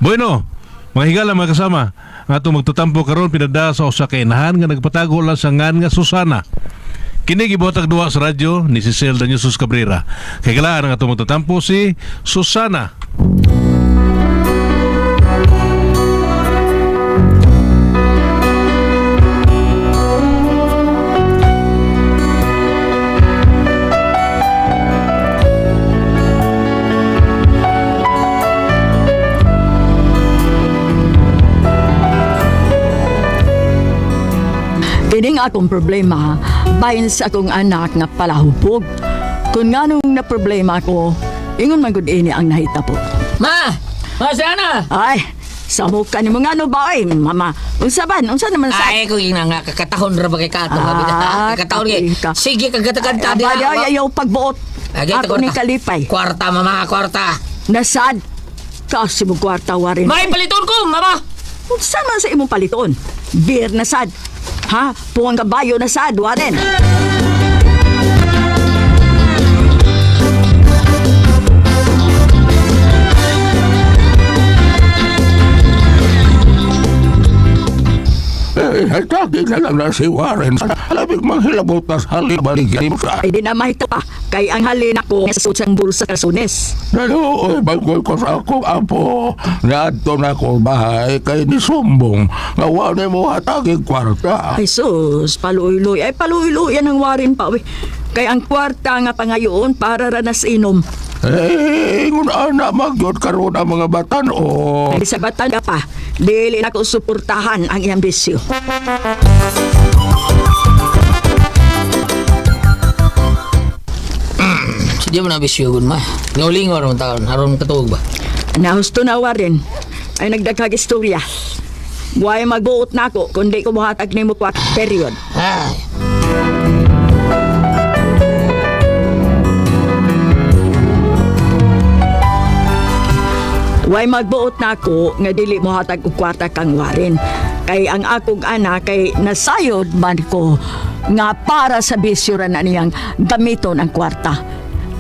Bueno, mga higala mga kasama, ang atong magtatampo karon pinada sa usa ka inahan nga nagpatago lang sa ngan nga Susana. Kini gibuhatag duha sa radyo ni Cecil Danyusos Cabrera. Kay galaan ang atong magtatampo si Susana. Kining akong problema, bahin sa akong anak nga palahubog. Kung nganong na problema ko, ingon man gud ini ang nahitabo. Ma! Ma, sana! Ay, sa ka ni mo ngano ba ay, mama? Unsa ban? Unsa naman sa? Ay, ko yung nga, kakatahon ra ba kay Kato? Ah, kakatahon kay. kapi ka. Sige, kagatakanta Ay, di ay, ayaw pagbuot. Ako ni kalipay. Kwarta, mama, kwarta. Nasad. Kasi mo kwarta warin. May paliton ko, mama! Unsa man sa imong paliton? Beer na sad. Ha? Puwang kabayo na sad, waren. Eh, hatagi na lang na si Warren. Labig manghilabot na sa halibaligyan sa. Ay di na mahito pa. Kay ang halin ako sa sutsang bulsa kasunes. Naluoy, bagoy ko sa akong apo. Naadto na ko bahay kay ni Sumbong. Nga wala mo hatagi kwarta. Ay sus, paluy-luy. Ay paluy-luy yan ang warin pa. Uy. Kay ang kwarta nga pangayoon para ranas inom. Eh, ingon ana magyod karon ang mga batan o. Ay sa batan ka pa, dili na ko suportahan ang iyang bisyo. Sige mo na bisyo ma. Ngaulingo ron taon, aron katuog ba? Nahusto na warin. Ay nagdaghag istorya. Buhay magbuot na ako kundi ko muhatag nimo kwarta period. Ay. Way magbuot na ako nga dili mohatag og kwarta kang warin. Kay ang akong anak kay nasayod man ko nga para sa bisyo ra na niyang gamiton ang kwarta.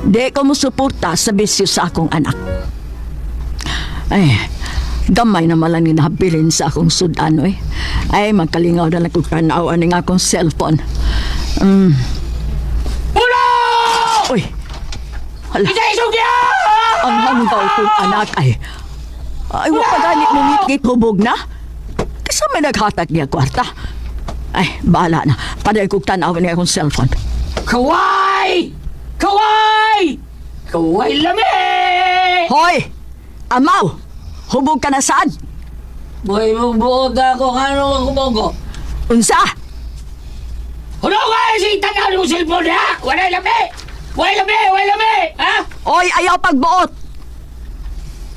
Di ko mosuporta sa bisyo sa akong anak. Ay, gamay na malang ni nabilin sa akong sudan, oy. Ay, magkalingaw na lang kung tanaw aning akong cellphone. Ulo! Uy! Hala. Isa isugya! Ang hanggaw kong anak ay... Ay, wa pa gani mo ngit hubog na. Kasi may naghatag niya kwarta. Ay, bahala na. Paday kong tanaw niya akong cellphone. Kaway! Kaway! Kaway lami! Hoy! Amaw! Hubog ka na saan? Buhay mo buod ako, ano ako bogo? Unsa? Hulo ka! Sige, tanaw mo cellphone ha! Walay lami! Walay lami! Walay lami! Ha? Oy, ayaw pagbuot!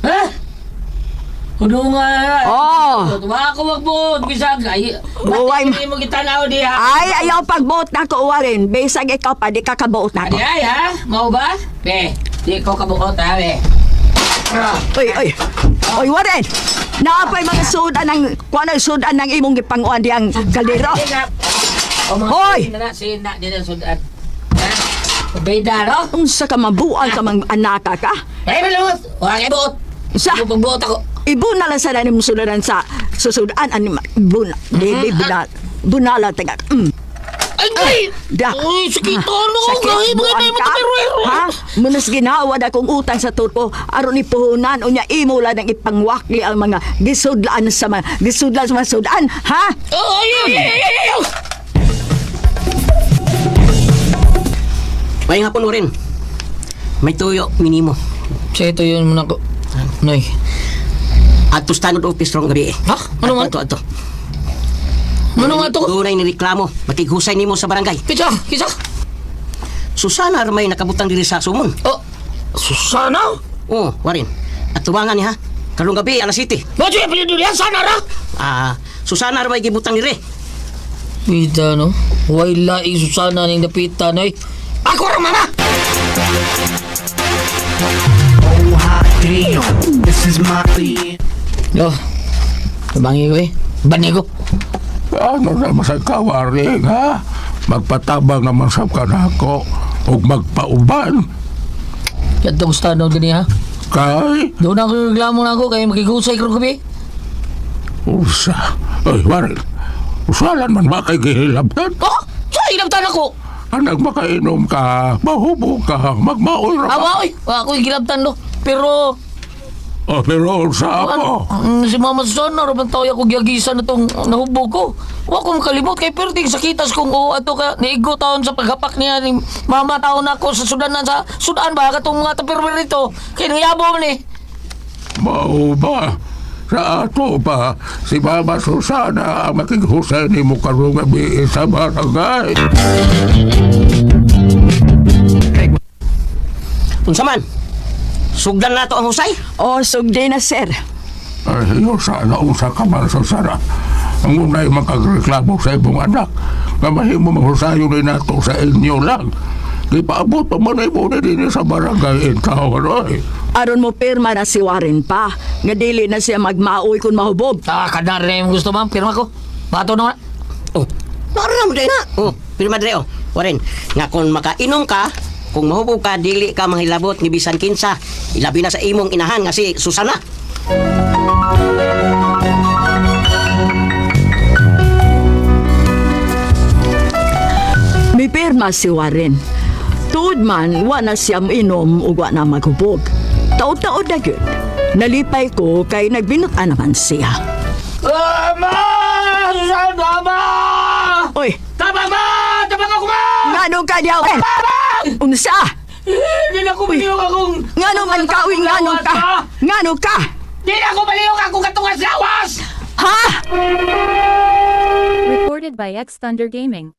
Ha? Hulo nga! Oh. Wa ako magbuot, bisag. Ay, Buhay ba't hindi mo gitanaw diha? Ay, ayaw pagbuot na ko, Warren. Bisag ikaw pa, di ka kabuot na Adi ako. ay, ha? Mau ba? Be, di ko kabuot, ha, be. Ah. Oy, oy. Oy, Warren! Naapay mga sudan ng, kuano sudan ng imong gipanguan diyang kaldero. Di na. O, mga Hoy! Na, na, sina, di na sudan. Ha? Beda, no? Unsa ka mabuang ka mang anaka ka? Ay, maluot! Wa kay buot! Unsa? Buot ako. Ibu na lang sa nanim sudan sa susudan ani buna di di buna bunala taga. Ay, ay! Da. Uy, sakit ano? Sakit, Gawin mo buang may ka. Ha? Munas ginawa na kong utang sa turko aron ipuhunan unya imo lang ang ipangwakli ang mga gisudlaan sa mga gisudlan sa mga sudan, ha? Oh, ay, ay, ay, ay, ay, ay! May hapon rin. May tuyo, minimo. Sa ito yun muna ko. Noy. Adto sa tanod office rong gabi eh. Ha? Ano nga? Ato, ato. Ano nga to? Dunay ni reklamo. Makighusay nimo sa barangay. Kisa! Kisa! Susana ramay nakabutang diri sa sumon. Oh! Susana? Oh, warin. At tuwangan niya ha. Karong gabi alas 7. Ba't yung apelido niya? Sana ra? Ah, Susana ramay gibutang diri. Pita, no? Way laing Susana ning dapita, noy. Ako ra, mama! Damn, this is my Yo. Tabangi ko eh. Bani ko. Ano naman sa kawaring, ha? Magpatabang naman sa kanako ug magpauban. Kadtong stanong dinhi ha. Kay, Doon ako reklamo na ako kay makigusay karong gabi. usa. Ay, Warren, usalan man ba kay gihilabtan? Oh, sa ilabtan ako. Anag makainom ka, mahubog ka, magmaoy ra ka. Awa oy, wa ako gilabtan do. Pero Oh, pero unsa ako? ano, si Mama Susana ra man tawo ako giagisan na tong nahubog ko. Wa ko makalimot kay perting sakitas kong o ato ka niigo taon sa paghapak niya ni mama taon ako sa sudanan sa sudan ba katong mga tupperware rito. Kay nangyabo man eh. Mao ba? Sa ato ba, si Mama Susana ang makighusay ni mo karong gabi sa barangay. Unsa man? Sugdan na to ang husay. O, sugdi na, sir. Ay, sana unsa ka man, Susana. Ang unay makagreklamo sa imong anak, nga mahimo maghusayo ni nato sa inyo lang. Gipaabot pa man ay mo na din sa barangay in town, oy. Aron mo pirma na si Warren pa. Nga dili na siya magmaoy kung mahubog. Ah, kadar na yung gusto ma'am, pirma ko. Bato na. Oh, naroon na mo dre na. Oh, pirma dre oh. Waren, nga kung makainom ka, kung mahubog ka, dili ka manghilabot ni bisan kinsa. Ilabi na sa imong inahan nga si Susana. May pirma si Warren. Tuod man, wa na siya inom ug wa na maghubog. Taod-taod na gyud. Nalipay ko kay nagbinutan naman siya. Ama! Susana, ama! Oy, Tama ma! Tabang ako ma! ngano ka diya? Unsa? Hindi na ko maliyog akong... Ngano man ka, uy, ngano ka? Ngano ka? Hindi na ko maliyog akong katungas lawas! Ha? Recorded by X Thunder Gaming.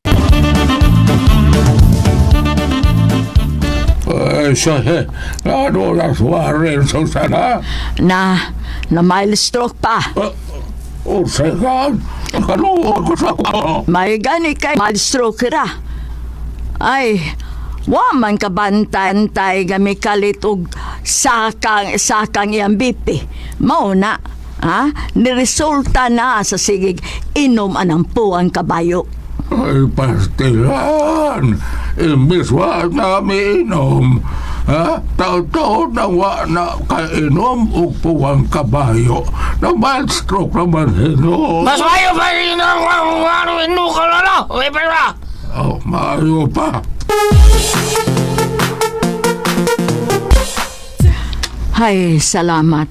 Ay, siya, eh. Ano na Warren, Susana? Na, na mild stroke pa. Unsa ka? Kaluwa ko sa ako. May gani kay mild stroke ra. Ay, wa man ka bantay gami kalit og sakang sakang iyang BP. Mao na, ha? Niresulta na sa sigig inom anang puang kabayo. Ay, pastilan. Imbis wa na miinom. Ha? Taon-taon na wa na kainom og puwang kabayo. Na mild stroke naman hino. Mas mayo pa rin ang ano inu ka na na! Uy, pera! Oh, maayo pa. Ay, salamat.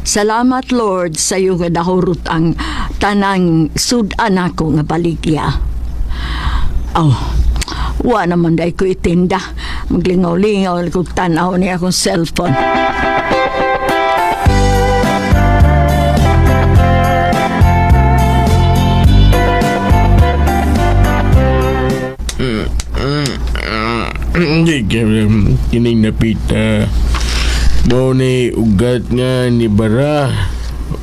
Salamat Lord sa iyo nga nahurot ang tanang sudan ako nga baligya. Oh, wa naman day ko itinda. Maglingaw-lingaw ko tanaw niya akong cellphone. Hindi kining napita. Mao ni ugat nga ni Bara.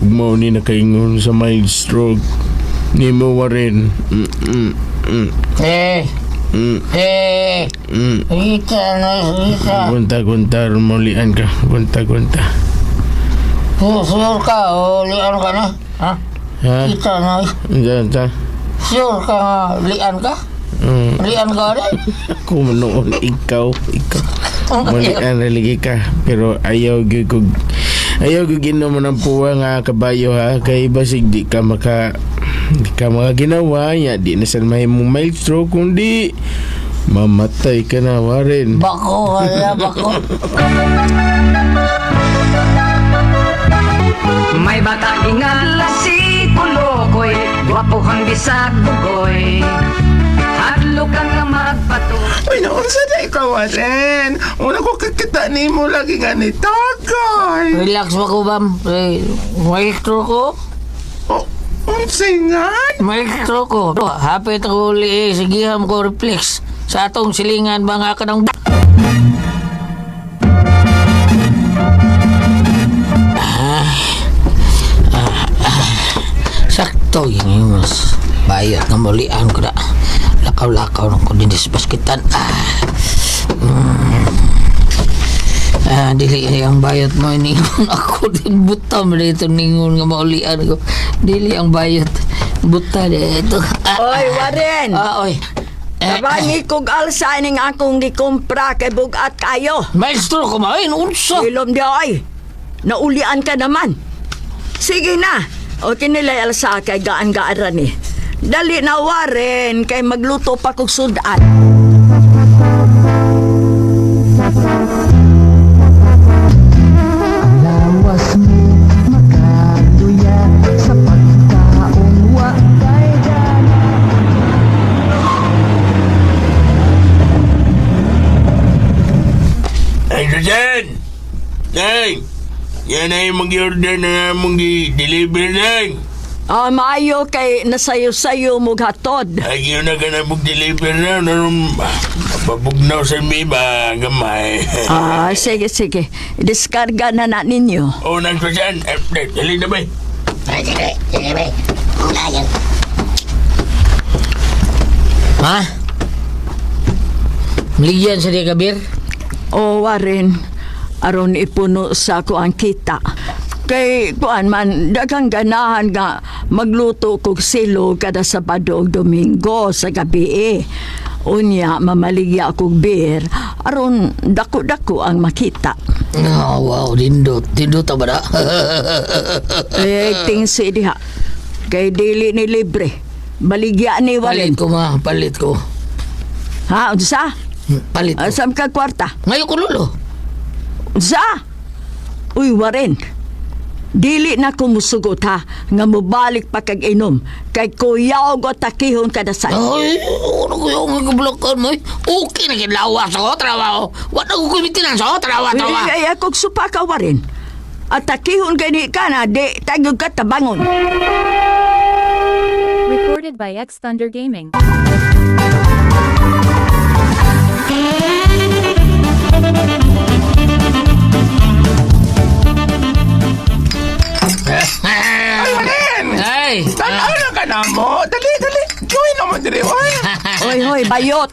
Ug mao ni nakaingon sa mild stroke. Ni mo Warren. Eh! Eh! Rita na, Rita. Gunta gunta maulian ka. Gunta gunta. Sure ka o lian ka na? Ha? Ha? Kita na. Unsa unsa? Sure ka nga lian ka? Lian ka rin? Ako manoon ikaw, ikaw. Maulian ra lagi ka pero ayaw gyud kog ayaw gyud ginom ng puwa nga kabayo ha kay basig di ka maka di ka makaginawa ya di na sad mahimong mild stroke kundi mamatay ka na Warren. Bako, wala bako. May bata gingadla si Kulokoy, gwapo kang bisag bugoy. Hadlo ka nga magpato. Uy, naunsa na ikaw, Warren? Una ko kikita ni mo lagi nga ni Tagay. Relax ba ko, bam? Eh, maestro ko. Oh, unsay nga? Maestro ko. Hapit ako uli, sigiham ko reflex. Sa atong silingan ba nga ka ng Sakto yun mas bayot nga mulian ko na. Lakaw-lakaw ng ko dinis baskitan. Ah, dili ay ang bayot mo ningon ako din buta mo dito ningon nga maulian ko. Dili ang bayot. Buta dito. Ah, Oy, Warren! ah, oy. Tabangi kog alsa ning akong gikumpra kay bugat kayo. Maestro ko ma, ay, unsa? Ilom di ay. Naulian ka naman. Sige na. O kinilay alsa kay gaan-gaan ra ni. Dali na Waren kay magluto pa kog sudan. Lawas mo makaluya sa pagkaong wa kay gana. Ay, Susan! Nay! Yan ay mag-order na namong i-deliver na. Ah, maayo kay nasayo-sayo mo hatod. Ay, yun na ka na mag-deliver na. Naroon, mapabugnaw sa mi ba, gamay. Ah, sige, sige. Diskarga na na ninyo. O, nang Susan. Eh, dali na ba? Ay, sige, sige, be. Ayan. Ma? Maligyan sa di kabir? O Waren, aron ipuno sa ko ang kita. Kay kuan man daghang ganahan nga magluto kog silo kada Sabado ug Domingo sa gabi. Eh. Unya mamaligya kog beer aron dako-dako ang makita. Oh, wow, dindot. Dindot ta ba na? Eh tingsi diha. Kay dili ni libre. Baligya ni Palit Waren. ko ma, palit ko. Ha, unsa? Palit ko. Asam ka kwarta? Ngayon ko lulo. Unsa? Uy, Waren. Dili na ko musugot ha, nga mubalik pa kag inom. Kay kuyaw go takihon kadasan. Ay, ano ko yung kablokan mo? Eh. Okay na kinlawas ako, trabaho. Wala ko kumitinan sa trabaho, trabaho. Ay, ay, akong supa ka, Waren. At takihon kay ni ka na, di tagog ka tabangon. Recorded by X Thunder Gaming. Ay, Waren! Ay! Tanaw na ka na mo. Dali, dali. Join na mo diri, oy. Oy, hoy, bayot.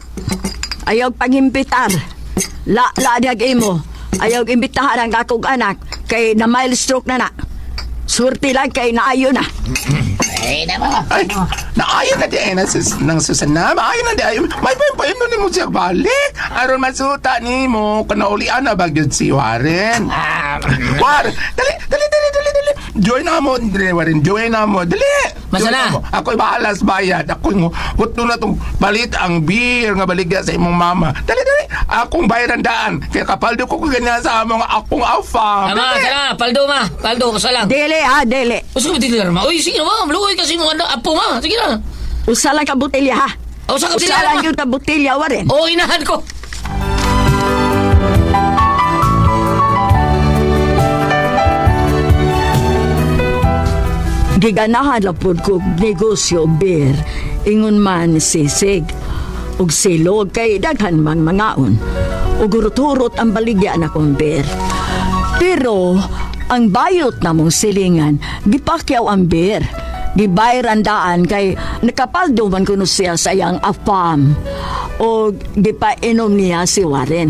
Ayaw pangimpitar. La, la, diag imo. Ayaw imbitahan ang akong anak kay na mild stroke na na. Surti lang kay naayo na. Ay, na ba? Ay, naayon na di ay na sus, ng Susana. Maayon na di ay. May payam na nimo siya balik. Aron masuta nimo kanaulian na bagyod si Warren. War, dali, dali, dali, dali, dali. Join na mo, dali, Warren. Join na mo, dali. Masana. Join na mo. Ako'y bahala sa bayad. Ako'y huto na tong balit ang beer nga baligya sa imong mama. Dali, dali. Akong bayaran daan. Kaya kapaldo ko ganyan sa among akong alfa. Ama, Dali. sana, paldo ma. Paldo, kasalang. Dili ha, dili. Gusto ko ba ma? Uy, sige na ma, maluoy kasi mo anak, apo ma. Sige na. Usa lang ka botelya ha. O, sa Usa kabilya lang ma. yung ka botelya, Waren. Oo, inahan ko. Giganahan lang po ko negosyo og beer. Ingon man sisig. Ug silog kay daghan mang mangaon. Ug hurot-hurot ang baligya na kong beer. Pero ang bayot namong silingan, gipakyaw ang beer. Gibayran daan kay nakapaldo man kuno siya sa iyang afam. O gipainom niya si Warren.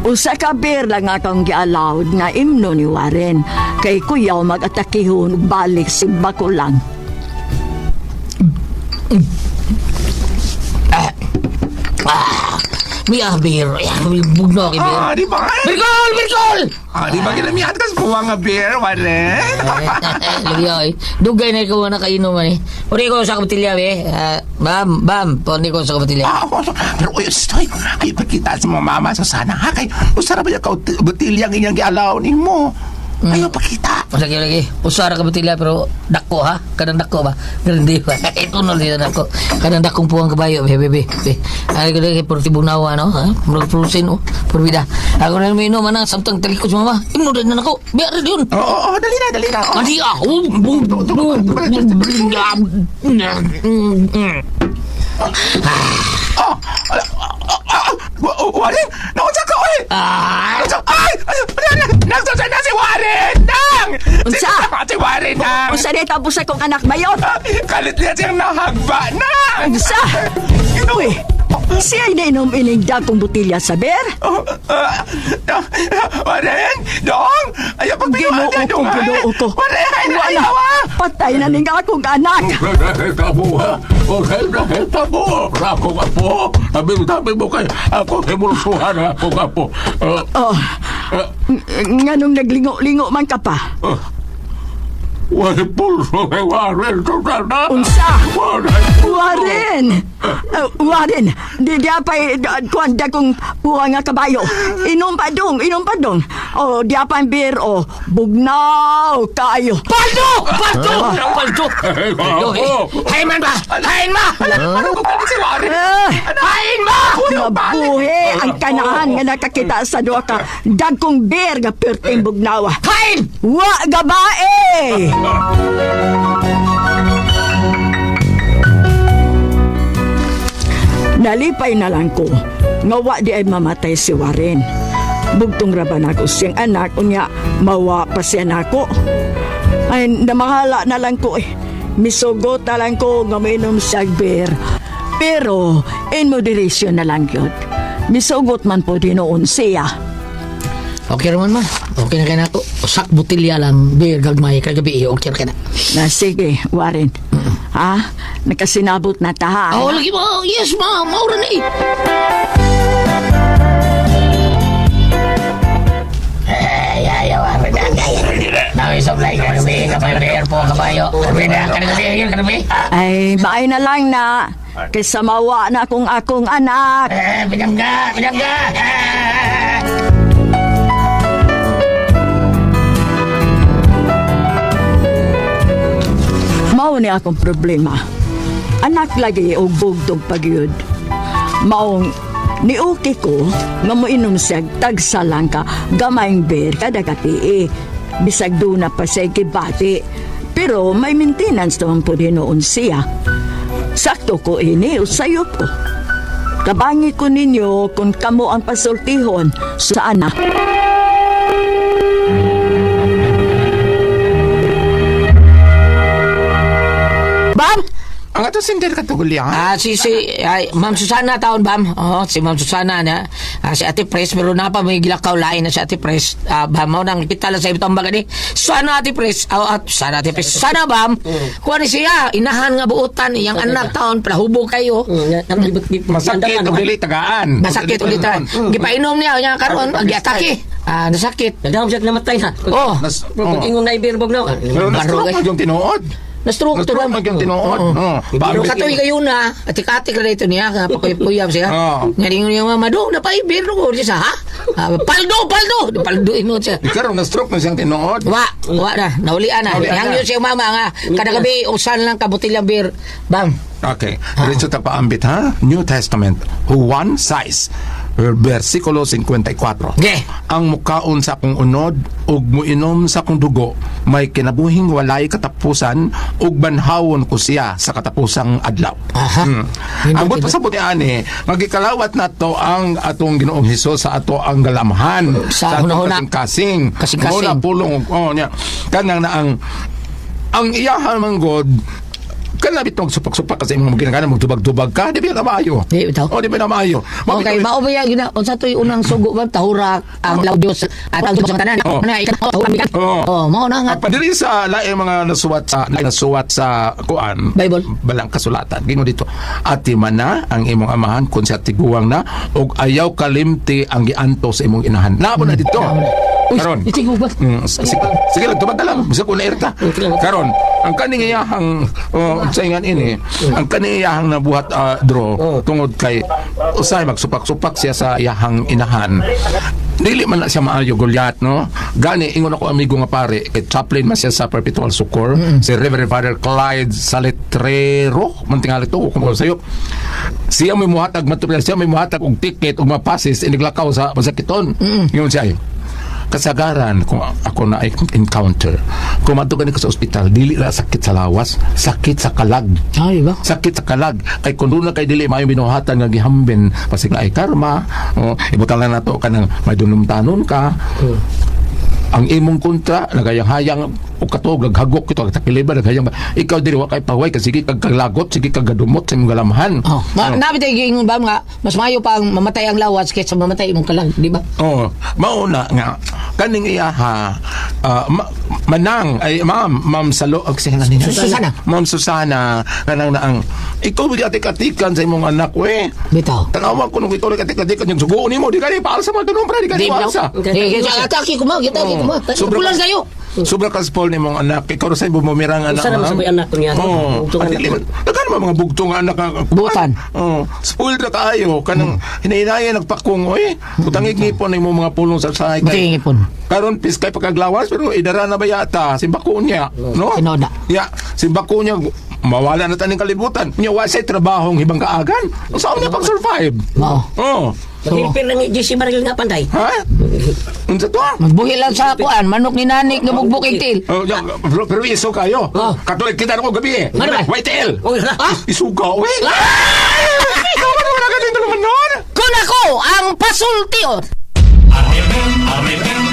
Usa ka beer lang akong giallowed nga imno ni Warren kay kuyaw mag-atakihon ug balik si Bakulang. May ah, beer. Ay, bugno kay beer. Ah, di ba? Birkol! Birkol! Ah, di ba ginamihan ka sa puwang nga beer, Warren? Lagi ay. Dugay na ikaw na kainom eh. Uri ko sa kabatilya eh. Ah, bam, bam. Puni ko sa kabatilya. Ah, oh, pero uy, stoy, ay pagkita sa mga mama sa sana ha kay usara ba yung botilyang inyang gialaw nimo? Ayaw pakita. Lagi lagi. Usara ka batilya pero dako ha. Kanang dako ba? Grande ba? Ito na dito dako. Kanang dakong puwang kabayo be be be. be. Ay ko lagi puro tibugnawa no. Ha? Murag prusin oh. Purbida. Ako na minom ana samtang talikod sa mama. Imno din na nako. Biar yun. Oo, oo, oo, dali na, dali na. Oh. Adi ah. Oh, ala, ah, ah, Warren, naunsa ka oy. Ah! Naunsa, ay, ay, nagsusa na si Warren nang. Unsa? Si Warren nang. Usa di tapos akong anak bayot. Ah, Kalit niya siyang nahagba nang. Unsa? Uy, Siya nainom ining dagkong botilya sa beer. Oh, Waren! Dong! Ayaw Ginoo pagpiyuan ko, ginoo ko. Waren! Wala. Ayaw ah! Patay na ning akong anak. Tabo ha! Okay na tabo! Ako nga po! Tabi-tabi mo kay ako himulsuhan ako nga po. Oh, nganong naglingo-lingo man ka pa? Walay pulso kay Waren, Susana! Unsa? Walay pulso! Waren! Waren! Di di apay kuan dagkong puha nga kabayo. Inom pa dong, inom pa dong. Oh, di apay beer oh. Bugnaw kaayo. Paldo! Paldo! Paldo! Paldo! eh. Hain man ba? Hain ma! Ano ko si Waren? Eh, Hain ma! Nabuhi ang kanahan nga nakakita sa duha ka dagkong beer nga perting bugnawa. Hain! Wa gabae! Nalipay na lang ko nga wa di ay mamatay si Warren. Bugtong ra ba nako siyang anak unya mawa pa siya nako. Ay namahala na lang ko eh. Misugot na lang ko nga mainom siya beer. Pero in moderation na lang yun. Misugot man po dinoon siya. Okay raman ma. Okay na kay nako. Usak botilya lang beer gagmay kay gabi eh, okay ra kay na. Na sige, Warren. Ha? Nakasinabot na ta ha? Oh, lagi mo. Yes ma, maura na eh. Ay, ay, ay, ay, supply ka gabi, kapay beer po, kabayo. Gabi na, gabi, yun, gabi. Ay, baay na lang na. Kaysa mawa na akong akong anak. Eh, pinangga, pinangga. Ah! Mao ni akong problema. Anak lagi og bugtog pagyud. Maong niuki ko nga moinom siya tagsa lang ka gamayng beer kada gabi eh. Bisag doon na pa siya gibati. Pero may maintenance naman po din noon siya. Sakto ko ini, usayop ko. Kabangi ko ninyo kung kamo ang pasultihon sa anak. Bam! Ang ato sender katugulya. Ah, si si ay, Ma'am Susana taon bam. Oh, si Ma'am Susana na. Ah, si Ate Pres pero na pa may gilakaw lain na si Ate Pres. Ah, bam mao nang kita lang sa ibang baga ni. Susana Ate Pres. Oh, at Susana Ate Pres. Susana bam. Kuha ni siya inahan nga buotan iyang anak taon plahubo kayo. Masakit o dili tagaan. Masakit ulit ta. Gipainom niya nya karon giatake. Ah, nasakit. Nagdahom siya namatay na. Oh, Nas, Pag oh. ingon na ibirbog na. Pero na-stroke man yung tinuod. Na-stroke to Na-stroke bam. man yung tinuod. Oo. Oh. Pero katoy kayo na, atik-atik na ito niya, kapakuyap siya. Oo. Nga ringon niya, mama, do, napaibir ko siya sa, ha? Ah, paldo, paldo! Paldo ino siya. Ikaw na-stroke na siyang tinuod. Wa, wa na, naulian na. Naulian na. Hangyo siya mama nga, kada gabi, usan lang kabutil ang beer. Bam. Okay. Diretso ta paambit ha. New Testament, Juan 6, versikulo 54. Okay. Ang mukaon sa akong unod ug muinom sa akong dugo may kinabuhing walay katapusan ug banhawon ko siya sa katapusang adlaw. Aha. Ang buot pasabot ni ani, magikalawat na to ang atong Ginoong Hesus sa ato ang galamhan Sa atong hunahuna. kasing-kasing. Kasing-kasing. Mao na pulong oh niya. Kanang na ang iyahan man God kana bitong supak-supak kasi imong ginagana magtubag-tubag ka di ba na maayo? Di bitaw. Oh, di ba na maayo? Okay, mao ba yan, gina, unsa to'y unang sugo ba, tahurak, ang law Diyos, at ang Diyos ang tanan, Oh. na, ikaw, tahurak, Oh. oh, mao na nga. Ang padiri sa laing mga nasuwat sa kuan Bible. balang kasulatan. Gingon dito, ati man na ang imong amahan kun sa tiguang na ug ayaw kalimti ang gianto sa imong inahan. Naamo na dito. Uy, Karon. itingo ba? Sige, sige lang, tubag ka lang. Bisa ko nairta. Karon, ang kaning iyahang oh, sa ingan ini, ang kaning iyahang nabuhat draw tungod kay usay magsupak-supak siya sa iyahang inahan. Dili man na siya maayo Goliath, no? Gani ingon ako amigo nga pare, kay chaplain man siya sa Perpetual Succor, si Reverend Father Clyde Saletrero, man tingali to kung sayo. Siya may muhatag material, siya may muhatag og ticket og mapasis iniglakaw sa masakiton. Ingon siya, kasagaran kung ako na encounter kung madto gani ka sa ospital dili ra sakit sa lawas, sakit sa kalag. Ay, ba? Sakit sa kalag kay kun doon na kay dili maayo binuhatan nga gihambin pasig na ay karma o ibutang lang nato kanang may dunumtanon ka ang imong kontra nagayang-hayang. O kato gaghagok ito takiliban naghayang ba. Ikaw diri wa kay pahuway kasi sige kag kaglagot, sige kag gadumot sa imong galamhan. Oh, ma nabi tayo giingon ba nga mas maayo pa ang mamatay ang lawas kaysa mamatay imong kalag, di ba? Oh, mauna nga kaning iya ha manang ay ma'am, ma'am Salo og sige na nina. Susana. Ma'am Susana kanang naang ikaw atik-atikan sa imong anak we. Bitaw. Tanawa ko nung ikaw atik-atikan yung suguon nimo di kani para sa mga dunong pre di kani Di ba? para. Di atake ko ma, gitake ko ma. Sobra Kulang kayo. Sobra ka spoil ni mong anak. Ikaw ra sa imong bumirang anak. Usa naman ma'am. sa may anak ko niya. Oo. Bugtong anak. Daghan man mga bugtong anak. Butan. Oo. Spoiled ra kaayo kanang hinahinaya nagpakong oy. Butangig ngipon ni mga pulong sa sahay. Butangig ngipon. Karon piskay pagkaglawas pero idara na ba yata simbako niya, no? Tinuod na. Ya, simbako niya mawala na taning kalibutan. Nya wa say trabahong hibang kaagan. Unsa niya pag-survive? Mao. Oh. Maghilpir lang ni JC Baril nga panday. Ha? Unsa to? Magbuhi lang sa kuan, manok ni nanik nga bugbuk til. Oh, ya, pero, pero iso kayo. Oh. Katulad kita ko gabi eh. Ano ba? White tail. Oh, Ah! Isuga, we. Ikaw ba naman agad dito naman nun? Kun ako ang pasultion. Arre, arre,